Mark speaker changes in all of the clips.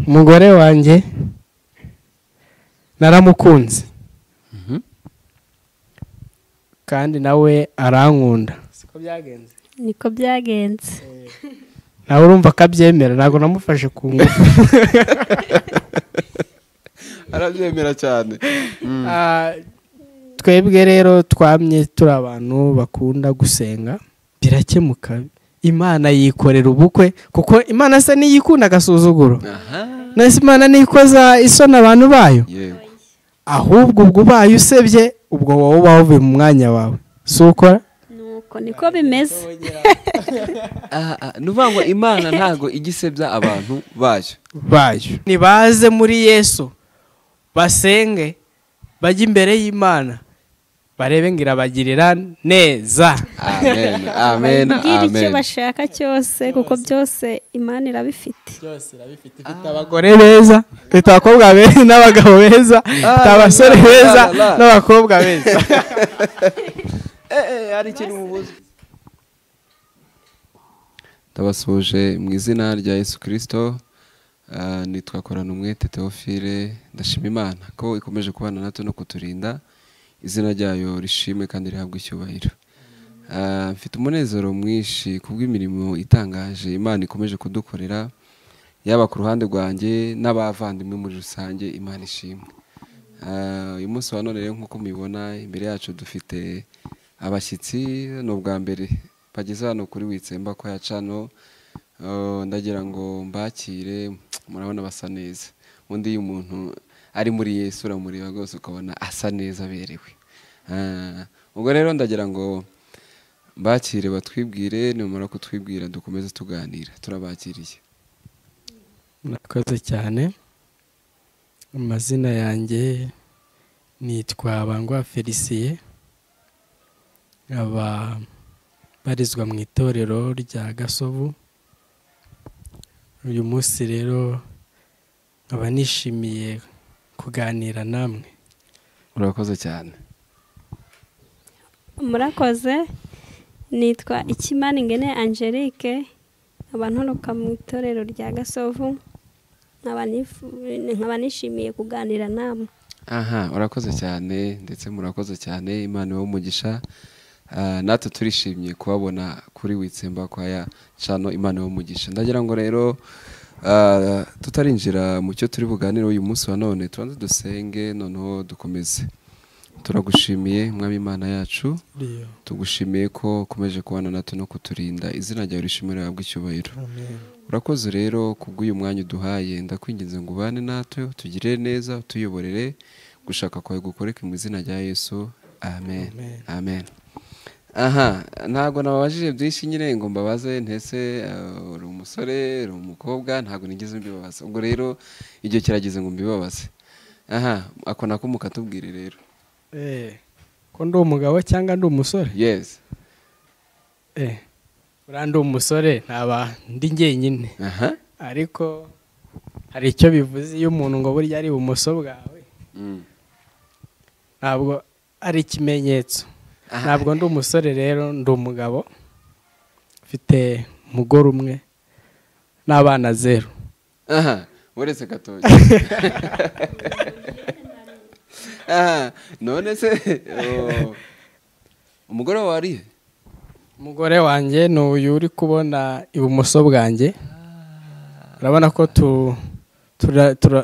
Speaker 1: Umugore wanjye naramukunze kandi nawe arankunda. Siko byagenze?
Speaker 2: Niko byagenze.
Speaker 1: Nawe urumva akabyemera, ntabwo namufashe ku ngufu.
Speaker 3: Arabyemera cyane.
Speaker 1: Twebwe rero twamye turi abantu bakunda gusenga, birakemuka. Imana yikorera ubukwe kuko Imana se niyikunda agasuzuguro. Nese Imana nikoza isoni abantu bayo. Ahubwo ubwo ubaye usebye, ubwo wowe uba wavuye mu mwanya wawe. Si ukora?
Speaker 2: Nuko niko bimeze.
Speaker 3: Nuvuga ngo Imana ntago igisebya abantu bayo.
Speaker 1: Nibaze muri Yesu basenge, bajye imbere y'Imana, barebe ngo irabagirira neza.
Speaker 3: Amen, amen,
Speaker 2: amen. Icyo bashaka cyose, kuko byose Imana irabifite.
Speaker 1: Byose irabifite. Ifite abagore beza, ifite abakobwa beza n'abagabo beza, ifite abasore beza n'abakobwa beza.
Speaker 3: Hari ikintu mubuze. Ndabasuje mu izina rya Yesu Kristo. Nitwa Koranumwete Theophile. Ndashima Imana ko ikomeje kubana natwe no kuturinda. Izina ryayo rishimwe kandi rihabwe icyubahiro. Mfite umunezero mwinshi kubw'imirimo itangaje Imana ikomeje kudukorera, yaba ku ruhande rwanjye n'abavandimwe muri rusange. Imana ishimwe. Uyu munsi wa none rero nk'uko mubibona imbere yacu dufite abashyitsi, ni ubwa mbere bageze hano kuri Witsemba kwa Yacano. Ndagira ngo mbakire, murabona basa neza. Undi iyo umuntu ari muri Yesu uramureba rwose ukabona asa neza aberewe. Ubwo rero ndagira ngo mbakire batwibwire, nimara kutwibwira dukomeze tuganira. Turabakiriye.
Speaker 1: Murakoze cyane. Amazina yanjye nitwa Bangwa Felicien, nkaba barizwa mu itorero rya Gasovu. Uyu munsi rero nkaba nishimiye kuganira namwe.
Speaker 3: Urakoze cyane.
Speaker 2: Murakoze. Nitwa Ikimana Ingene Angelique, nkaba nturuka mu itorero rya Gasovu, nkaba nishimiye kuganira namwe.
Speaker 3: Aha, urakoze cyane, ndetse murakoze cyane. Imana ibahe umugisha. Natwe turishimye kubabona kuri Witsemba kwa Yacano. Imana ibahe umugisha. Ndagira ngo rero tutarinjira mu cyo turi buganire uyu munsi wa none, tubanze dusenge noneho dukomeze. Turagushimiye Mwami Imana yacu, tugushimiye ko ukomeje kubana natwe no kuturinda. Izina ryawe rishimwe rihabwe icyubahiro. Urakoze rero kubw'uyu mwanya uduhaye. Ndakwinginze ngo ubane natwe, utugirire neza, utuyoborere gushaka kwawe gukoreke mu izina rya Yesu. Amen, amen. Aha, ntago nababajije byinshi nyine ngo mbabaze ntese uri umusore, uri umukobwa, ntago nigeze mbibabaza. Ubwo rero igihe kirageze ngo mbibabaze. Aha, ako nako mukatubwire rero.
Speaker 1: Ko ndi umugabo cyangwa ndi umusore?
Speaker 3: Yes.
Speaker 1: Uriya ndi umusore ntaba ndi njyenyine. Ariko hari icyo bivuze iyo umuntu ngo burya ari ibumoso bwawe. Ntabwo ari ikimenyetso. Ntabwo ndi umusore rero, ndi umugabo mfite umugore umwe n'abana 0.
Speaker 3: Aha, uretse gatoya. None se umugore wawe ari he?
Speaker 1: Umugore wanjye ni uyu uri kubona ibumoso bwanjye. Urabona ko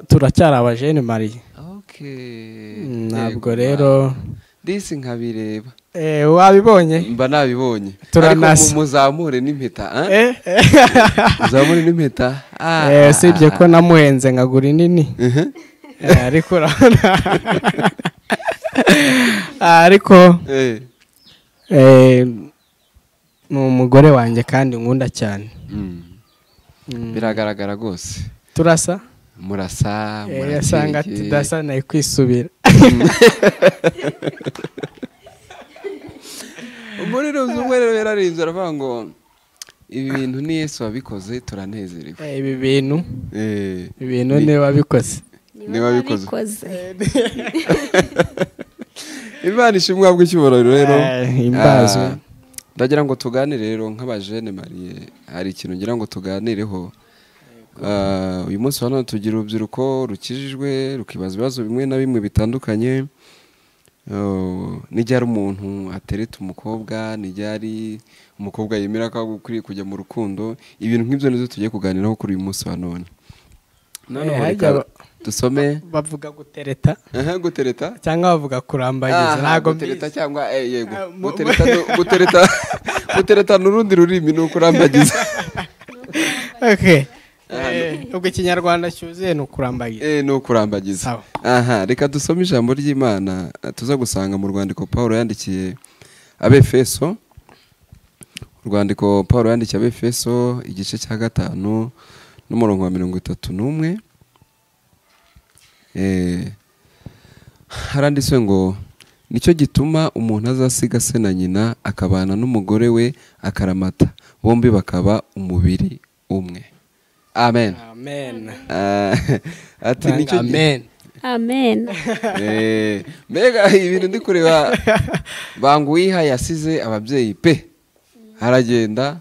Speaker 1: turacyari abajene mariye. Ntabwo rero
Speaker 3: disi nkabireba.
Speaker 1: Wabibonye?
Speaker 3: Mba nabibonye. Ariko muzamure n'impeta. Muzamure n'impeta.
Speaker 1: Usibye ko namuhenze nkagura inini. Ariko urabona. Ariko ni umugore wanjye kandi nkunda cyane.
Speaker 3: Biragaragara rwose.
Speaker 1: Turasa?
Speaker 3: Murasa,
Speaker 1: murakeye. Yasanga tudasa nayo kwisubira.
Speaker 3: Umuriro umwe rero yararinze aravuga ngo ibi bintu ni Yesu wabikoze, turanezerewe.
Speaker 1: Ibi bintu ibintu ni wabikoze.
Speaker 3: Ni wabikoze. Imana ishimwe habwe icyubahiro rero.
Speaker 1: Imbazwe.
Speaker 3: Ndagira ngo tuganire rero nk'abajene mariye, hari ikintu ngira ngo tuganireho. Uyu munsi wa none tugira urubyiruko rukijijwe rukibaza ibibazo bimwe na bimwe bitandukanye. N'igihe ari umuntu atereta umukobwa, n'igihe ari umukobwa yemera ko akwiriye kujya mu rukundo, ibintu nk'ibyo nizo tugiye kuganiraho kuri uyu munsi wa none. Noneho reka dusome.
Speaker 1: Bavuga gutereta.
Speaker 3: Gutereta
Speaker 1: cyangwa bavuga kurambagiza, ntago
Speaker 3: gutereta cyangwa yego gutereta gutereta n'urundi rurimi ni ukurambagiza.
Speaker 1: Okay. Ubwo ikinyarwanda cyuzuye ni ukurambagiza.
Speaker 3: Ni ukurambagiza. Aha, reka dusome ijambo ry'Imana tuza gusanga mu rwandiko Paulo yandikiye Abefeso. Urwandiko Paulo yandikiye Abefeso igice cya 5 n'umurongo wa 31. Haranditswe ngo nicyo gituma umuntu azasiga se na nyina akabana n'umugore we akaramata, bombi bakaba umubiri umwe. Amen.
Speaker 1: Amen.
Speaker 3: Ati nicyo
Speaker 1: amen.
Speaker 2: Amen.
Speaker 3: Mbega ibintu ndi kureba Banguwiha yasize ababyeyi pe, aragenda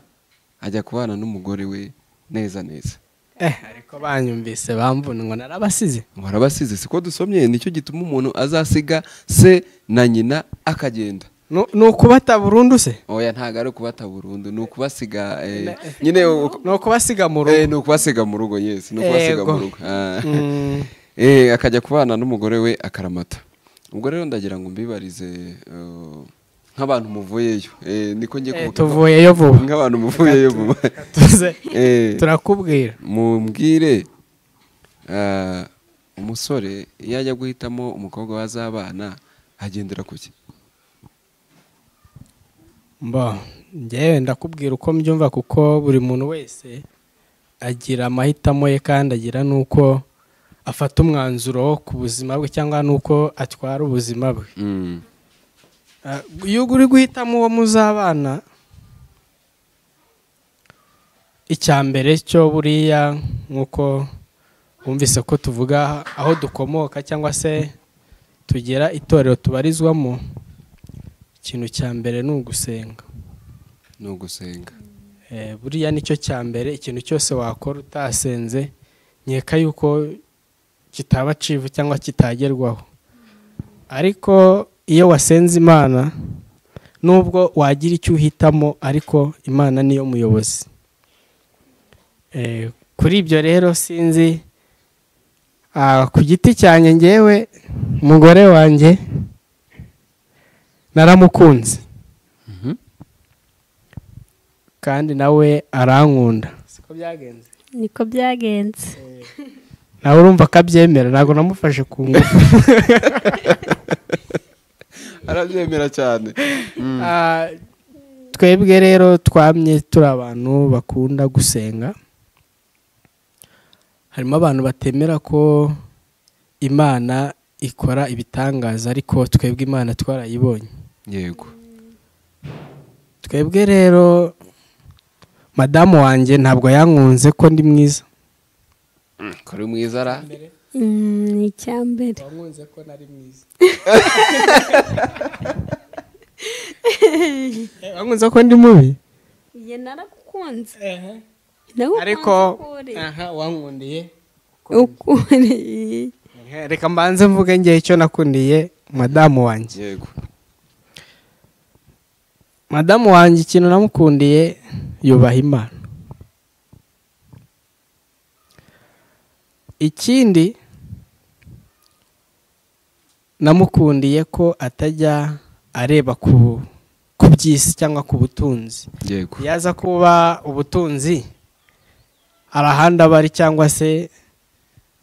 Speaker 3: ajya kubana n'umugore we neza neza.
Speaker 1: Ariko banyumvise bamvuna ngo narabasize.
Speaker 3: Ngo arabasize, siko dusomye nicyo gituma umuntu azasiga se na nyina akagenda.
Speaker 1: No ukubata burundu se?
Speaker 3: Oya, ntago ari ukubata burundu, ni ukubasiga nyine,
Speaker 1: no ukubasiga mu rugo.
Speaker 3: Ni ukubasiga mu rugo, yes, ni ukubasiga mu rugo. Akajya kubana n'umugore we akaramata. Ubwo rero ndagira ngo mbibarize nk'abantu muvuyeyo. Niko ngiye kuvuga.
Speaker 1: Tuvuyeyo vuba.
Speaker 3: Nk'abantu muvuyeyo vuba.
Speaker 1: Turakubwira.
Speaker 3: Mumbwire umusore iyo ajya guhitamo umukobwa wazabana agendera kuki?
Speaker 1: Mba njyewe ndakubwira uko mbyumva, kuko buri muntu wese agira amahitamo ye kandi agira nuko afata umwanzuro ku buzima bwe cyangwa nuko atwara ubuzima bwe. Iyo uri guhitamo uwo muzabana, icya mbere cyo buriya nkuko wumvise ko tuvuga aho dukomoka cyangwa se tugera itorero tubarizwamo, ikintu cya mbere ni ugusenga.
Speaker 3: Ni ugusenga.
Speaker 1: Buriya nicyo cya mbere, ikintu cyose wakora utasenze nkeka yuko kitaba civu cyangwa kitagerwaho. Ariko iyo wasenze Imana, nubwo wagira icyo uhitamo, ariko Imana niyo muyobozi. Kuri ibyo rero sinzi ku giti cyanjye ngewe umugore wanjye naramukunze kandi nawe arankunda. Siko byagenze?
Speaker 2: Niko byagenze.
Speaker 1: Nawe urumva akabyemera, ntabwo namufashe ku ngufu.
Speaker 3: Arabyemera cyane.
Speaker 1: Twebwe rero twamye turi abantu bakunda gusenga. Harimo abantu batemera ko Imana ikora ibitangaza, ariko twebwe Imana twarayibonye.
Speaker 3: Yego.
Speaker 1: Twebwe rero madamu wanjye ntabwo yankunze ko ndi mwiza.
Speaker 3: Kuri mwiza ra?
Speaker 2: Ni icyambere.
Speaker 1: Wankunze ko nari mwiza. Wankunze ko ndi mubi?
Speaker 2: Ye naragukunze.
Speaker 1: Ariko wankundiye
Speaker 2: ukuri.
Speaker 1: Reka mbanze mvuge ngiye icyo nakundiye madamu wanjye.
Speaker 3: Yego.
Speaker 1: Madamu wanjye ikintu namukundiye, yubaha Imana. Ikindi namukundiye ko atajya areba ku by'isi cyangwa ku butunzi.
Speaker 3: Yego.
Speaker 1: Yaza kuba ubutunzi arahanda bari cyangwa se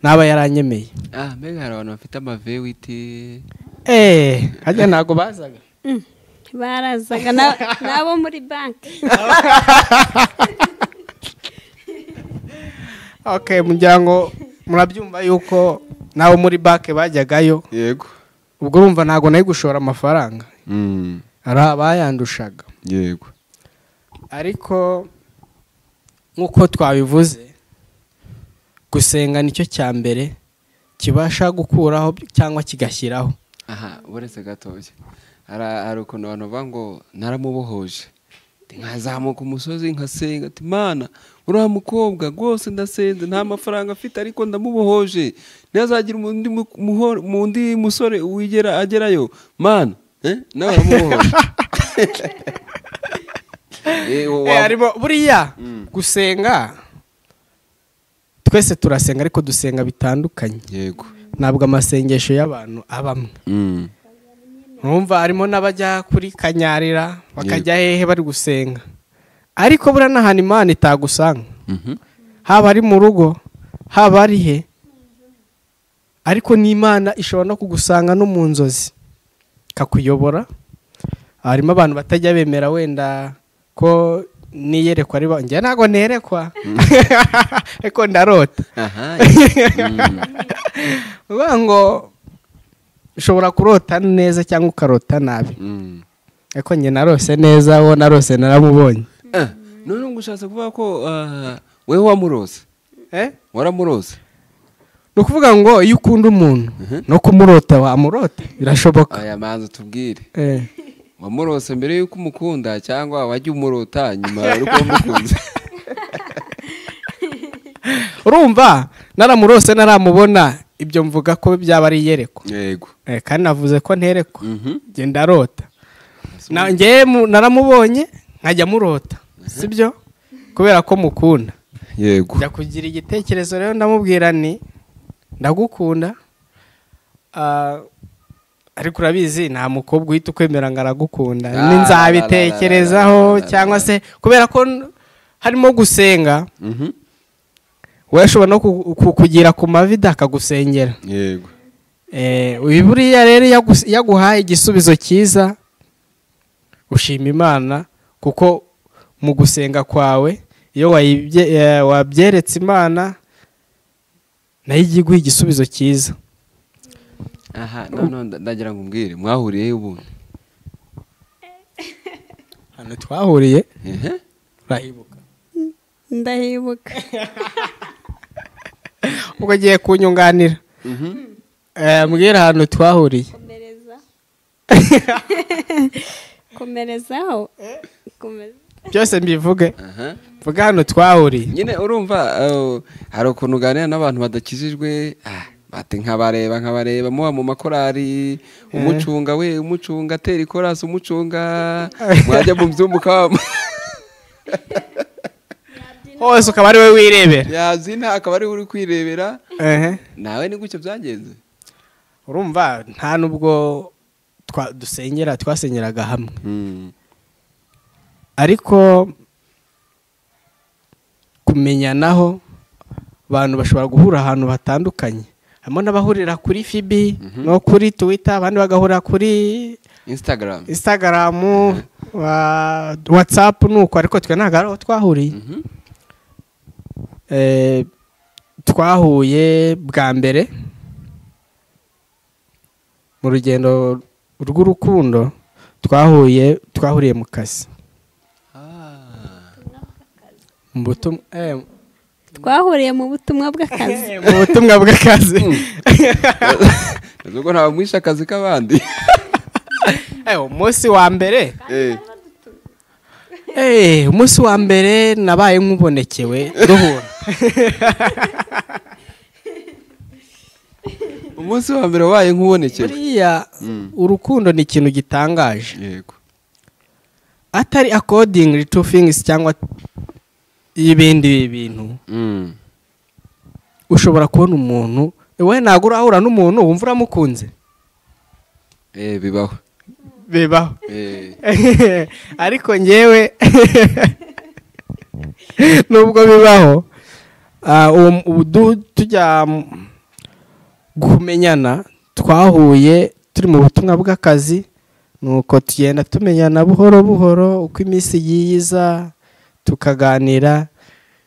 Speaker 1: naba yaranyemeye.
Speaker 3: Mbega hari abantu bafite amavewiti.
Speaker 1: Hajya ntago bazaga.
Speaker 2: Barazaga nabo muri banki.
Speaker 1: Okay, muryango murabyumva yuko nabo muri banki bajyagayo.
Speaker 3: Yego.
Speaker 1: Ubwo urumva ntago nayo gushora amafaranga. Ari abayandushaga.
Speaker 3: Yego.
Speaker 1: Ariko nkuko twabivuze, gusenga nicyo cya mbere kibasha gukuraho cyangwa kigashyiraho.
Speaker 3: Aha, uretse gatoya. Hari ukuntu abantu bavuga ngo naramubohoje. Nkazamuka umusozi nkasenga ati Mana uriya mukobwa rwose ndasenze nta mafaranga afite ariko ndamubohoje ntihazagira undi musore wigera agerayo Mana nawe aramubohoje.
Speaker 1: Buriya gusenga twese turasenga ariko dusenga bitandukanye.
Speaker 3: Yego.
Speaker 1: Ntabwo amasengesho y'abantu abamwe. Numva harimo n'abajya kuri Kanyarira bakajya hehe bari gusenga, ariko buriya n'ahantu Imana itagusanga, haba ari mu rugo haba ari he, ariko n'Imana ishobora no kugusanga no mu nzozi ikakuyobora. Harimo abantu batajya bemera wenda ko niyerekwa ari bo, njye ntabwo nerekwa ariko ndarota. Uvuga ngo ushobora kurota neza cyangwa ukarota nabi, ariko njye narose neza, wo narose naramubonye.
Speaker 3: None ngo ushatse kuvuga ko wewe wamurose? Waramurose?
Speaker 1: Ni ukuvuga ngo iyo ukunda umuntu no kumurota wamurota birashoboka.
Speaker 3: Aya manza tubwire, wamurose mbere yuko umukunda cyangwa wajya umurota nyuma yuko umukunze?
Speaker 1: Urumva naramurose naramubona, ibyo mvuga ko byaba ari iyerekwa.
Speaker 3: Yego.
Speaker 1: Kandi navuze ko nterekwa, njye ndarota. Njye naramubonye nkajya murota, sibyo? Kubera ko mukunda.
Speaker 3: Yego.
Speaker 1: Njya kugira igitekerezo rero ndamubwira ni ndagukunda, ariko urabizi nta mukobwa uhita ukwemera ngo aragukunda, nzabitekerezaho cyangwa se kubera ko harimo gusenga, we ashobora no kukugira ku mavi akagusengera.
Speaker 3: Yego.
Speaker 1: Buriya rero yaguhaye igisubizo cyiza ushima Imana, kuko mu gusenga kwawe iyo wabyeretse Imana nayo ijya iguha igisubizo cyiza.
Speaker 3: Aha none ndagira ngo umbwire mwahuriye ubundi?
Speaker 1: Hano twahuriye urahibuka?
Speaker 2: Ndahibuka.
Speaker 1: Ubwo agiye kunyunganira. Mbwira ahantu twahuriye.
Speaker 2: Komereza. Komerezaho.
Speaker 1: Byose mbivuge. Mvuga hano twahuriye.
Speaker 3: Nyine urumva hari ukuntu uganira n'abantu badakijijwe, bati nkabareba muba mu makorari, umucunga we umucunga atera ikorasi umucunga mwajya mu byumba
Speaker 1: hose ukaba ari we wirebera,
Speaker 3: yazina akaba ari we uri kwirebera. Nawe ni gutyo byagenze.
Speaker 1: Urumva nta nubwo dusengera twasengeraga hamwe, ariko kumenyanaho abantu bashobora guhura ahantu hatandukanye. Harimo n'abahurira kuri Fibi no kuri Twitter, abandi bagahurira kuri
Speaker 3: Instagram,
Speaker 1: WhatsApp nuko, ariko twe ntabwo ari aho twahuriye. Twahuye bwa mbere mu rugendo rw'urukundo, twahuriye mu kazi.
Speaker 2: Twahuriye mu butumwa bw'akazi.
Speaker 1: Mu butumwa bw'akazi.
Speaker 3: Ubwo ntabwo mwishe akazi k'abandi.
Speaker 1: Umunsi wa mbere umunsi wa mbere nabaye nk'ubonekewe duhura.
Speaker 3: Umunsi wa mbere wabaye nk'ubonekewe.
Speaker 1: Buriya urukundo ni ikintu gitangaje.
Speaker 3: Yego.
Speaker 1: Atari according to things cyangwa ibindi bintu. Ushobora kubona umuntu, we ntabwo urahura n'umuntu wumva uramukunze.
Speaker 3: Bibaho.
Speaker 1: Bibaho. Ariko ngewe nubwo bibaho, tujya kumenyana twahuye turi mu butumwa bw'akazi, nuko tugenda tumenyana buhoro buhoro uko iminsi yiza tukaganira,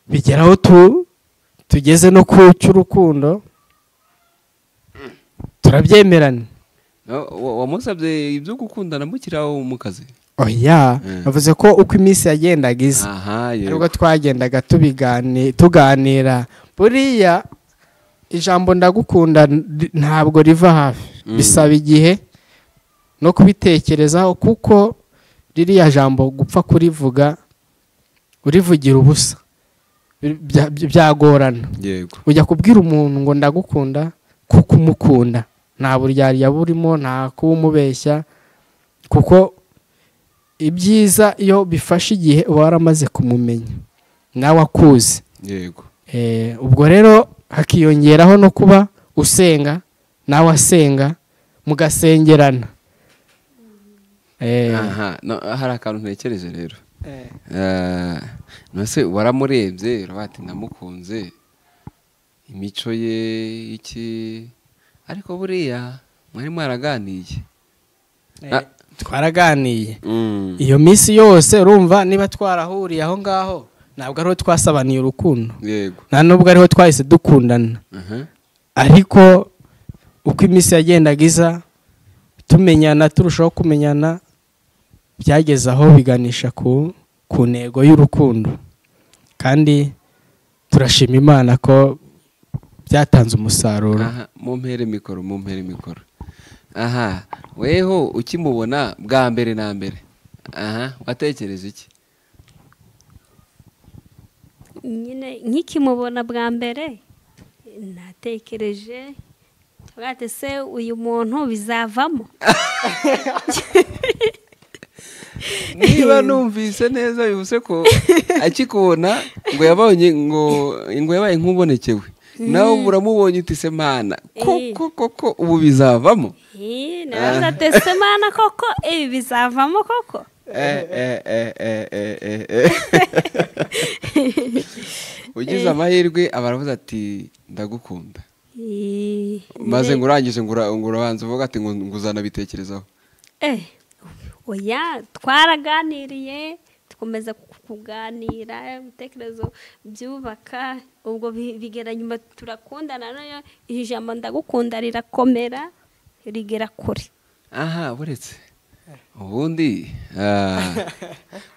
Speaker 1: bigeraho tugeze no ku cy'urukundo turabyemerana.
Speaker 3: Wamusabye ibyo gukundana mukiri aho mu kazi?
Speaker 1: Oya, navuze ko uko iminsi yagendaga iza ariko twagendaga tuganira. Buriya ijambo ndagukunda ntabwo riva hafi, bisaba igihe no kubitekerezaho, kuko Ririya jambo gupfa kurivuga urivugira ubusa byagorana.
Speaker 3: Yego.
Speaker 1: Ujya kubwira umuntu ngo ndagukunda kuko umukunda, nta buryarya burimo, nta kumubeshya, kuko ibyiza iyo bifashe igihe uba waramaze kumumenya nawe akuzi.
Speaker 3: Yego.
Speaker 1: Ubwo rero hakiyongeraho no kuba usenga nawe asenga, mugasengerana.
Speaker 3: Aha, no, hari akantu ntekereje rero. Nose waramurebye uravuga ati ndamukunze imico ye iki, ariko buriya mwari mwaraganiye.
Speaker 1: Twaraganiye iyo minsi yose. Urumva niba twarahuriye aho ngaho ntabwo ariho twasabaniye urukundo.
Speaker 3: Yego.
Speaker 1: Nta nubwo ariho twahise dukundana. Ariko uko iminsi yagendaga iza tumenyana, turushaho kumenyana, byageze aho biganisha ku ntego y'urukundo. Kandi turashima Imana ko byatanze umusaruro.
Speaker 3: Aha, mumpere mikoro, mumpere mikoro. Aha, weho ukimubona bwa mbere na mbere, aha, watekereje iki?
Speaker 2: Nyine nkikimubona bwa mbere natekereje bwate se uyu muntu bizavamo.
Speaker 3: Niba numvise neza bivuze ko akikubona ngo yabonye ngo yabaye nk'ubonekewe, nawe uramubonye uti se Mana koko koko ubu bizavamo.
Speaker 2: Nawe ati se Mana koko ibi bizavamo koko.
Speaker 3: Ugize amahirwe abaravuze ati ndagukunda, maze ngo urangije ngo urabanza uvuga ati ngo uzanabitekerezaho.
Speaker 2: Oya, twaraganiriye, dukomeza kuganira ibitekerezo byubaka, ubwo bigera nyuma turakundana, nayo ijambo ndagukunda rirakomera rigera kure.
Speaker 3: Aha, buretse ubundi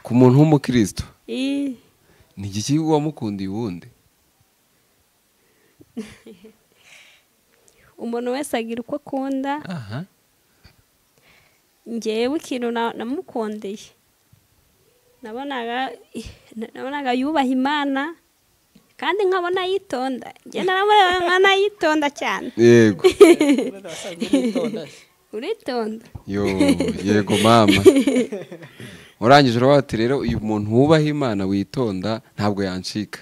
Speaker 3: ku muntu w'umukristo ni iki wamukundiye ubundi?
Speaker 2: Umuntu wese agira uko akunda.
Speaker 3: Aha.
Speaker 2: Njyewe ikintu namukondeye, nabonaga yubaha Imana kandi nkabona yitonda. Njye naramubona yitonda cyane.
Speaker 3: Yego.
Speaker 2: Uritonda.
Speaker 3: Yo, yego mama. Urangije uravuga ati rero uyu muntu wubaha Imana witonda ntabwo yancika.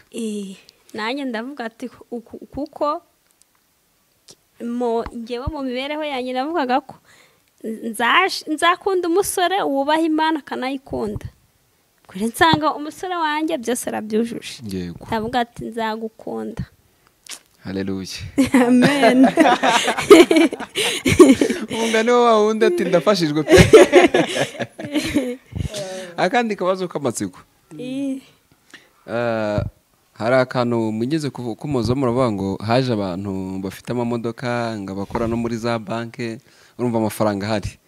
Speaker 2: Nanjye ndavuga ati kuko njyewe mu mibereho yanjye navugaga ko nzakunda umusore wubaha Imana akanayikunda. Kure nsanga umusore wanjye byose arabyujuje.
Speaker 3: Yego.
Speaker 2: Ndavuga ati nzagukunda.
Speaker 3: Haleluya.
Speaker 2: Amen.
Speaker 3: Umugani wa wundi ati ndafashijwe pe. Akandi kabazo k'amatsiko. Hari akantu mugeze kumoza muravuga ngo haje abantu bafite amamodoka ngo abakora no muri za banke, urumva amafaranga ahari.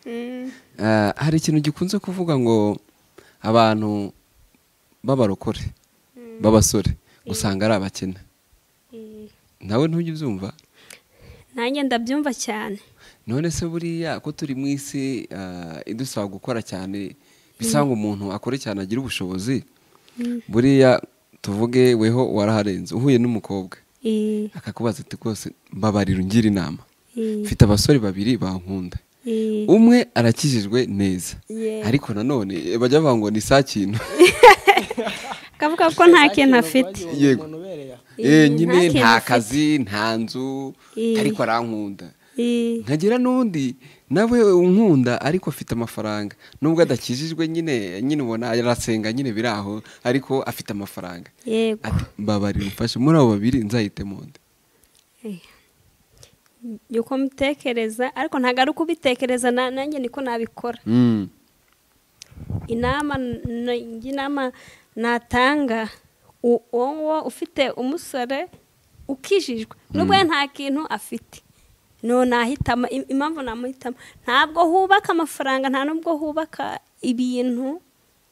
Speaker 3: Hari ikintu gikunze kuvuga ngo abantu b'abarokore b'abasore usanga ari abakene. Nawe ntujya ubyumva?
Speaker 2: Nanjye ndabyumva cyane.
Speaker 3: None se buriya ko turi mu isi idusaba gukora cyane, bisaba ngo umuntu akore cyane agire ubushobozi, buriya tuvuge weho waraharenze uhuye n'umukobwa akakubaza ati rwose mbabarira ungira inama, mfite abasore babiri bankunda, umwe arakijijwe neza ariko nanone bajya bavuga ngo ni sa kintu,
Speaker 2: akavuga ko nta kintu afite.
Speaker 3: Yego. Nyine nta kazi nta nzu ariko arankunda. Nkagira n'undi nawe unkunda ariko afite amafaranga, nubwo adakijijwe nyine ubona arasenga nyine biraho ariko afite amafaranga.
Speaker 2: Yego.
Speaker 3: Ati mbabarira umfashe muri abo babiri nzahitemo nde?
Speaker 2: Yuko mutekereza ariko ntago ari kubitekereza, nanjye niko nabikora. Inama natanga, uwo ufite umusore ukijijwe nubwo nta kintu afite, no nahitamo. Impamvu namuhitamo, ntabwo hubaka amafaranga, nta nubwo hubaka ibintu,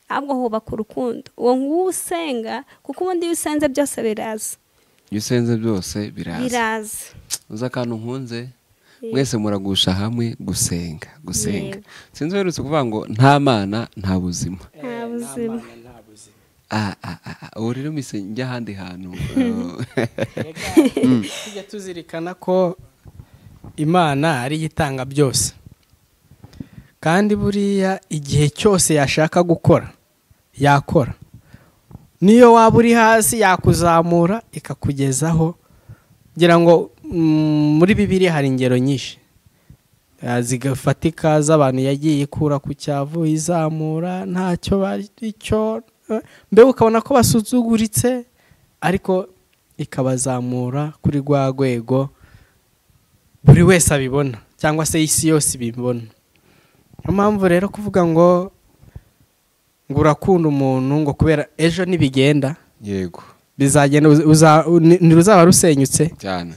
Speaker 2: ahubwo hubaka urukundo. Uwo nguwo usenga, kuko ubundi iyo usenze byose biraza.
Speaker 3: Iyo usenze byose biraza.
Speaker 2: Biraza.
Speaker 3: Uzi akantu nkunze Mwese muragusha hamwe gusenga gusenga. Sinzi uherutse kuvuga ngo nta mana nta buzima.
Speaker 2: Nta buzima.
Speaker 3: Ubu rero mise njya ahandi hantu.
Speaker 1: Tujya tuzirikana ko Imana ari itanga byose, kandi buriya igihe cyose yashaka gukora yakora, niyo waba uri hasi yakuzamura ikakugezaho. Ngira ngo muri Bibiliya hari ingero nyinshi zigafatika z'abantu yagiye ikura ku cyavu izamura ntacyo bari icyo, mbega ukabona ko basuzuguritse, ariko ikabazamura kuri rwa rwego buri wese abibona cyangwa se isi yose ibibona. Niyo mpamvu rero kuvuga ngo urakunda umuntu ngo kubera ejo nibigenda,
Speaker 3: yego
Speaker 1: bizagenda, ntiruzaba rusenyutse
Speaker 3: cyane.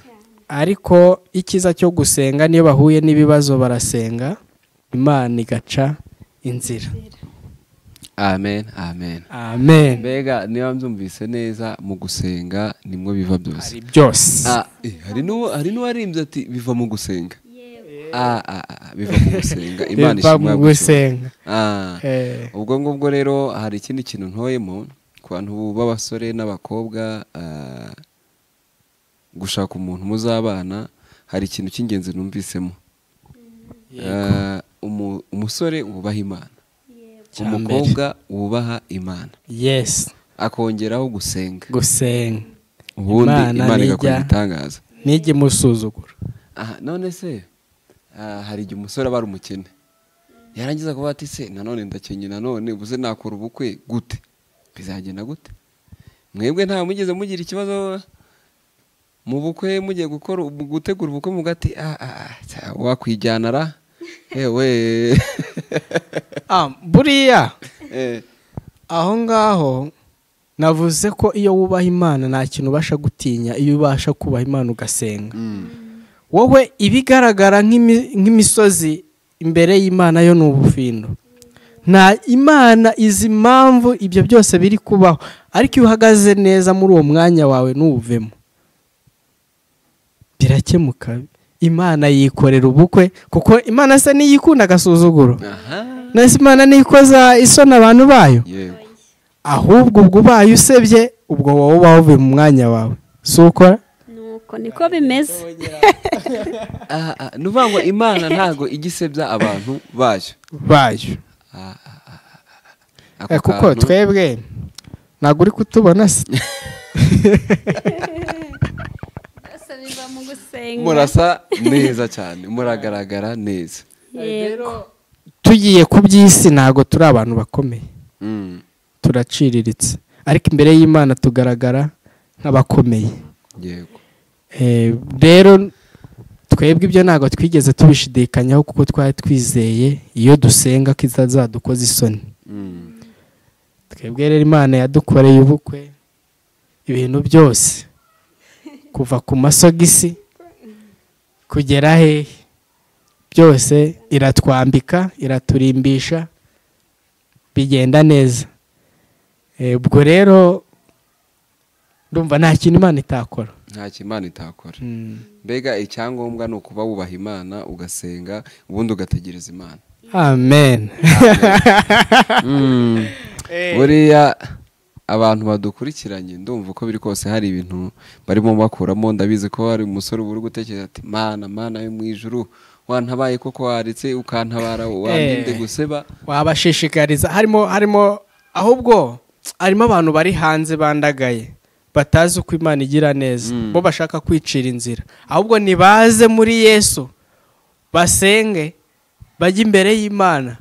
Speaker 1: Ariko icyiza cyo gusenga, niyo bahuye n'ibibazo barasenga, Imana igaca inzira.
Speaker 3: Amen, amen,
Speaker 1: amen.
Speaker 3: Mbega niba mbyumvise neza, mu gusenga nimwo biva byose.
Speaker 1: Hari byose.
Speaker 3: Hari n'uwarimbye ati biva mu gusenga. Biva mu gusenga. Imana
Speaker 1: ishimwe mu gusenga.
Speaker 3: Ubwo ngubwo rero hari ikindi kintu ntoyemo ku bantu b'abasore n'abakobwa, gushaka umuntu muzabana, hari ikintu cy'ingenzi numvisemo. Umusore wubaha Imana, umukobwa wubaha Imana,
Speaker 1: yes,
Speaker 3: akongeraho gusenga
Speaker 1: gusenga,
Speaker 3: ubundi Imana igakora igitangaza,
Speaker 1: nijye musuzugura.
Speaker 3: None se hari igihe umusore aba ari umukene, yarangiza kuba ati se nanone ndakenye, nanone ubuze nakora ubukwe gute, bizagenda gute? Mwebwe nta mugeze mugira ikibazo mu bukwe, mugiye gukora gutegura ubukwe mugati wakwijyana ra ewe?
Speaker 1: Buriya aho ngaho navuze ko iyo wubaha Imana nta kintu ubasha gutinya, iyo ubasha kubaha Imana ugasenga. Wowe ibigaragara nk'imisozi imbere y'Imana yo ni ubufindo. Nta Imana izi impamvu ibyo byose biri kubaho, ariko iyo uhagaze neza muri uwo mwanya wawe ntuwuvemo, birakemuka. Imana yikorera ubukwe, kuko Imana se niyikunda agasuzuguro, nese Imana nikoza isoni abantu bayo. Ahubwo ubwo ubaye usebye, ubwo wowe uba wavuye mu mwanya wawe, si ukora
Speaker 2: nuko niko bimeze.
Speaker 3: Nuvuga ngo Imana ntago igisebya abantu bayo,
Speaker 1: kuko twebwe ntabwo uri kutubona se.
Speaker 3: Murasa neza cyane, muragaragara neza.
Speaker 1: Tugiye ku by'isi ntabwo turi abantu bakomeye, turaciriritse, ariko imbere y'Imana tugaragara nk'abakomeye.
Speaker 3: Yego.
Speaker 1: Rero twebwe ibyo ntabwo twigeze tubishidikanyaho, kuko twari twizeye iyo dusenga ko itazadukoza isoni. Twebwe rero Imana yadukoreye ubukwe, ibintu byose kuva ku masogisi kugera hehe byose iratwambika, iraturimbisha, bigenda neza. Ubwo rero ndumva nta kintu Imana itakora.
Speaker 3: Nta kintu Imana itakora. Mbega icyangombwa ni ukuba wubaha Imana, ugasenga, ubundi ugategereza Imana.
Speaker 1: Amen.
Speaker 3: Buriya abantu badukurikiranye ndumva uko biri kose hari ibintu barimo bakuramo. Ndabizi ko hari umusore uri gutekereza ati mana mana yo mu ijuru wantabaye koko, waretse ukantabara, wandinde guseba.
Speaker 1: Wabashishikariza. Harimo ahubwo harimo abantu bari hanze bandagaye batazi uko Imana igira neza, bo bashaka kwicira inzira. Ahubwo nibaze muri Yesu basenge, bajye imbere y'Imana,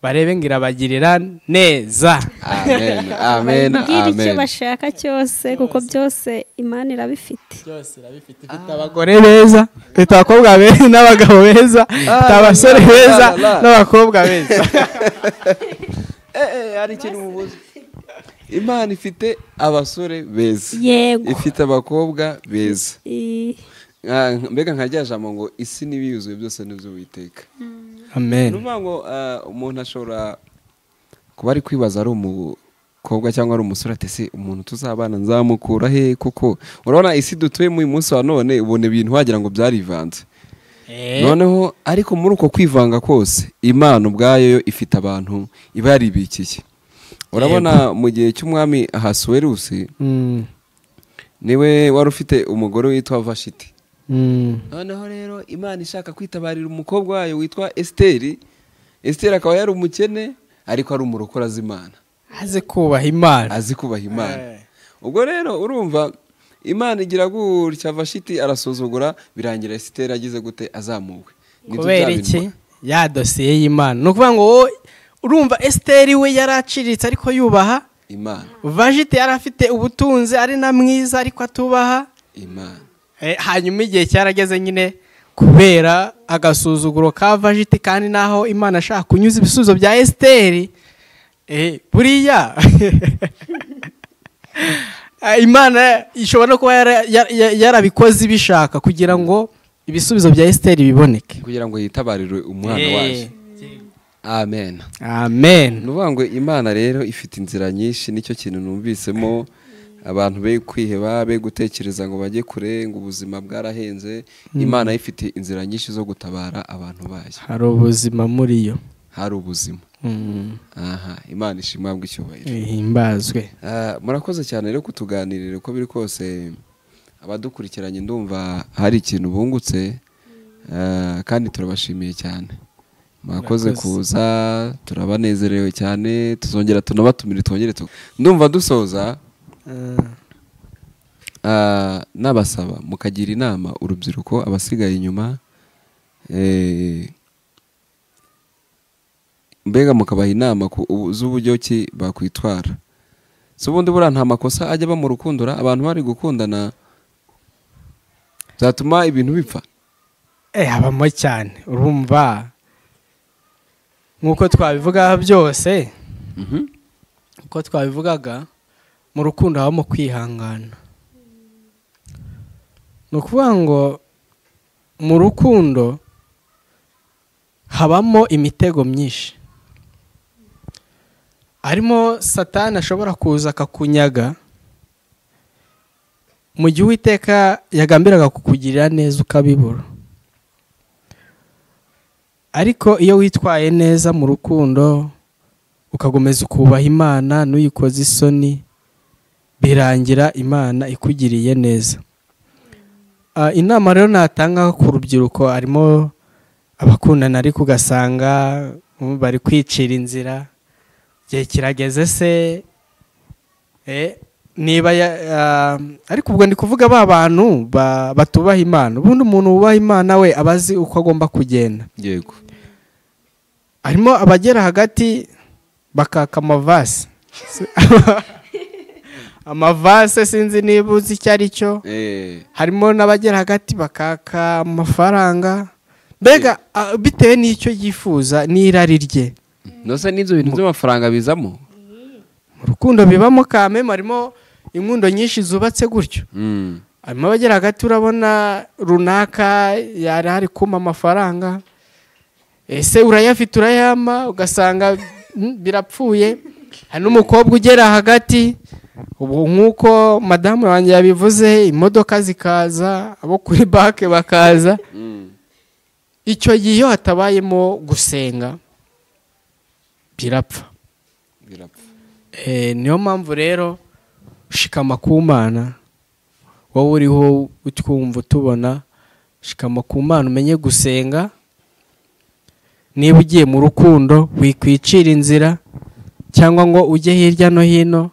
Speaker 1: barebe ngo irabagirira neza.
Speaker 3: Amen, amen, amen.
Speaker 2: Icyo bashaka cyose, kuko byose Imana irabifite.
Speaker 1: Byose irabifite. Ifite abagore beza, ifite abakobwa beza n'abagabo beza, ifite abasore beza n'abakobwa beza.
Speaker 3: Hari ikintu mubuze. Imana ifite abasore beza,
Speaker 2: yego,
Speaker 3: ifite abakobwa beza. Mbega nka rya jambo ngo isi n'ibiyuzuye byose n'ibyo Uwiteka.
Speaker 1: Amen.
Speaker 3: Nuvuga ngo umuntu ashobora kuba ari kwibaza ari umukobwa cyangwa ari umusore ati se umuntu tuzabana nzamukura he, kuko urabona isi dutuyemo uyu munsi wa none ubona ibintu wagira ngo byarivanze. Noneho ariko muri uko kwivanga kose Imana ubwayo ifite abantu iba yaribikiye. Urabona mu gihe cy'umwami Ahasuwerusi niwe wari ufite umugore witwa Vashiti. Noneho rero Imana ishaka kwitabarira umukobwa wayo witwa Esiteri. Esiteri akaba yari umukene ariko ari umurokora z'Imana,
Speaker 1: azi kubaha Imana,
Speaker 3: azi kubaha Imana. Ubwo rero urumva Imana igira gutya, Vashiti arasuzugura, birangira Esiteri agize gute, azamuwe.
Speaker 1: Kubera iki? Ya dosiye y'Imana. Ni ukuvuga ngo urumva Esiteri we yaraciriritse ariko yubaha
Speaker 3: Imana.
Speaker 1: Vashiti yari afite ubutunzi ari na mwiza ariko atubaha
Speaker 3: Imana.
Speaker 1: Hanyuma igihe cyarageze nyine kubera agasuzuguro ka Vashiti, kandi naho Imana ashaka kunyuza ibisubizo bya Esiteri, buriya Imana ishobora no kuba yarabikoze ibishaka kugira ngo ibisubizo bya Esiteri biboneke,
Speaker 3: kugira ngo yitabarire umwana wayo. Amen.
Speaker 1: Amen.
Speaker 3: Nuvuga ngo Imana rero ifite inzira nyinshi, nicyo kintu numvisemo abantu be kwiheba, be gutekereza ngo bajye kure, ngo ubuzima bwarahenze. Imana ifite inzira nyinshi zo gutabara abantu bayo.
Speaker 1: Hari ubuzima muri yo.
Speaker 3: Hari ubuzima. Aha, Imana ishimwe bw'icyubahiro.
Speaker 1: Ihimbazwe.
Speaker 3: Murakoze cyane rero kutuganirira, uko biri kose abadukurikiranye ndumva hari ikintu bungutse, kandi turabashimiye cyane. Mwakoze kuza, turabanezerewe cyane, tuzongera tunabatumire, twongere ndumva dusoza nabasaba mukagira inama urubyiruko abasigaye inyuma, mbega mukabaha inama z'uburyo ki bakwitwara. Se ubundi buriya nta makosa ajya aba mu rukundura, abantu bari gukundana zatuma ibintu bipfa.
Speaker 1: Habamo cyane, urumva nkuko twabivuga byose, uko twabivugaga mu rukundo habamo kwihangana. Ni ukuvuga ngo mu rukundo habamo imitego myinshi, harimo Satani ashobora kuza akakunyaga mu gihe Uwiteka yagambiraga kukugirira neza ukabibura. Ariko iyo witwaye neza mu rukundo ukakomeza ukubaha Imana n'uyikoze isoni, birangira Imana ikugiriye neza. Inama rero natanga ku rubyiruko, harimo abakundana ariko ugasanga bari kwicira inzira, igihe kirageze se niba ariko ubwo ndi kuvuga ba bantu batubaha Imana. Ubundi umuntu wubaha Imana we abazi uko agomba kugenda.
Speaker 3: Yego.
Speaker 1: Harimo abagera hagati bakaka amavase. Amavase sinzi niba uzi icyo ari cyo. Harimo n'abagera hagati bakaka amafaranga, mbega bitewe n'icyo yifuza n'irari rye.
Speaker 3: Nose n'ibyo bintu by'amafaranga bizamo
Speaker 1: mu rukundo, bibamo kameme. Harimo inkundo nyinshi zubatse gutyo. Harimo abagera hagati urabona runaka yari ari kuma amafaranga, ese urayafite urayama, ugasanga birapfuye. Hari n'umukobwa ugera hagati, ubu nk'uko madamu wanjye yabivuze, imodoka zikaza, abo kuri banki bakaza. Icyo gihe iyo hatabayemo gusenga birapfa. Niyo mpamvu rero shikama ku Mana, wowe uriho utwumva utubona, shikama ku Mana umenye gusenga. Niba ugiye mu rukundo wikwicira inzira cyangwa ngo ujye hirya no hino,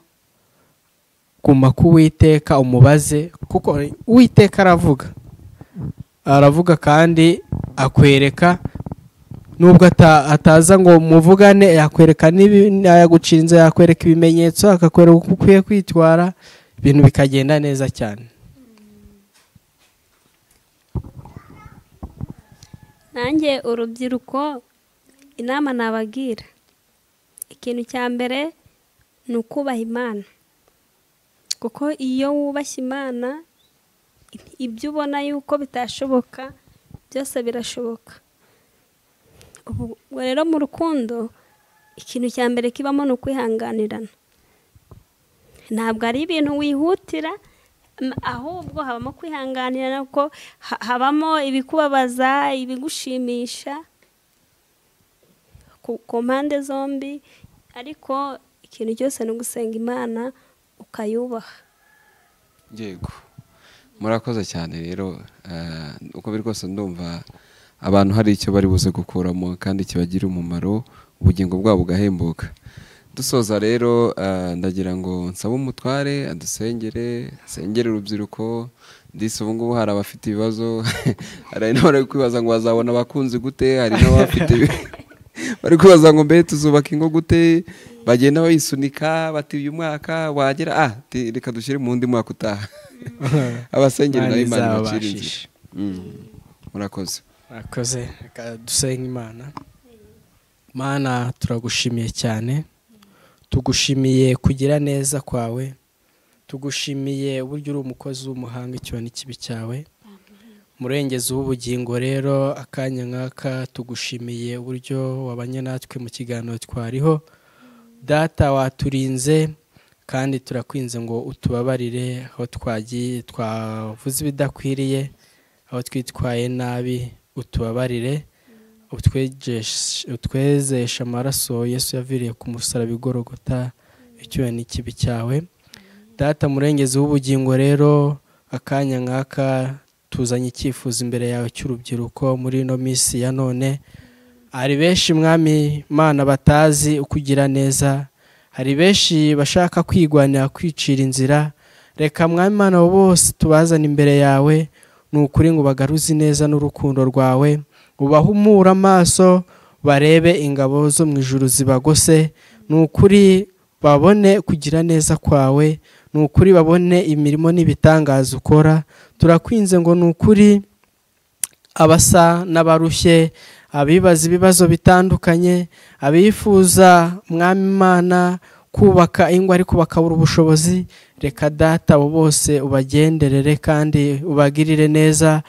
Speaker 1: guma ku Uwiteka umubaze, kuko Uwiteka aravuga, aravuga kandi akwereka. Nubwo ataza ngo muvugane, yakwereka yagucira inzira, yakwereka ibimenyetso, akakwereka uko ukwiye kwitwara, ibintu bikagenda neza cyane.
Speaker 2: Nanjye urubyiruko inama nabagira, ikintu cya mbere ni ukubaha Imana, kuko iyo wubashye Imana ibyo ubona yuko bitashoboka byose birashoboka. Ubu rero mu rukundo ikintu cya mbere kibamo ni ukwihanganirana. Ntabwo ari ibintu wihutira, Ahubwo habamo kwihanganira, kuko habamo ibikubabaza, ibigushimisha ku mpande zombi, ariko ikintu cyose ni ugusenga Imana ukayubaha.
Speaker 3: Yego, murakoze cyane rero. Uko biri kose ndumva abantu hari icyo bari buze gukuramo kandi kibagira umumaro, ubugingo bwabo bugahembuka. Dusoza rero, ndagira ngo nsabe umutware adusengere, asengere urubyiruko. Ndise ubu ngubu hari abafite ibibazo, hari n'abari kwibaza ngo bazabona abakunzi gute, hari n'abafite bari kwibaza ngo mbe tuzubaka ingo gute, bagenda bayisunika bati uyu mwaka wagera, reka dushyire mu wundi mwaka utaha. Abasengere nayo Imana ibacire inzira. Murakoze.
Speaker 1: Murakoze, reka dusenge Imana. Mana, turagushimiye cyane, tugushimiye kugira neza kwawe, tugushimiye uburyo uri umukozi w'umuhanga, icyo n'ikibi cyawe, murengezi w'ubugingo. Rero akanya nk'aka tugushimiye uburyo wabanye natwe mu kiganiro twariho. Data, waturinze kandi turakwinze ngo utubabarire aho twagiye twavuze ibidakwiriye, aho twitwaye nabi, utubabarire, utwezeshe amaraso Yesu yaviriye ku musaraba igorogota, icyo n'ikibi cyawe. Data murengezi w'ubugingo, rero akanya nk'aka tuzanye icyifuzo imbere yawe cy'urubyiruko muri ino minsi ya none. Hari benshi mwami Mana batazi ukugira neza, hari benshi bashaka kwigwanira, kwicira inzira. Reka mwami Mana abo bose tubazane imbere yawe, ni ukuri ngo bagaruze neza n'urukundo rwawe, ubahumure amaso barebe ingabo zo mu ijuru zibagose, ni ukuri babone kugira neza kwawe, ni ukuri babone imirimo n'ibitangaza ukora. Turakwinze ngo ni ukuri abasa n'abarushye, abibaza ibibazo bitandukanye, abifuza mwami Imana kubaka ingo ariko bakabura ubushobozi, reka Data abo bose ubagenderere kandi ubagirire neza,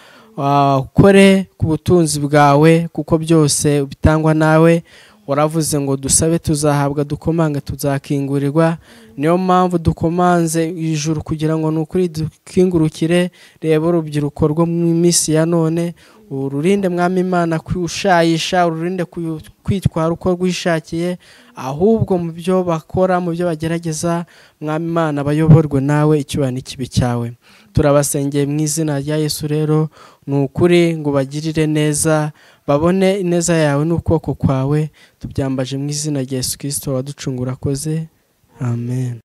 Speaker 1: ukore ku butunzi bwawe, kuko byose bitangwa nawe. Waravuze ngo dusabe tuzahabwa, dukomanga tuzakingurirwa. Niyo mpamvu dukomanze ijuru kugira ngo nukuri dukingurukire. Reba urubyiruko rwo mu minsi ya none, ururinde mwami Imana kwishayisha, ururinde kwitwara uko rwishakiye, ahubwo mu byo bakora, mu byo bagerageza, mwami Imana bayoborwe nawe, icyubahiro n'ikibi cyawe. Turabasengeye mu izina rya Yesu rero, ni ukuri ngo bagirire neza, babone ineza yawe n'ukuboko kwawe. Tubyambaje mu izina rya Yesu Kristo waducungura akoze. Amen.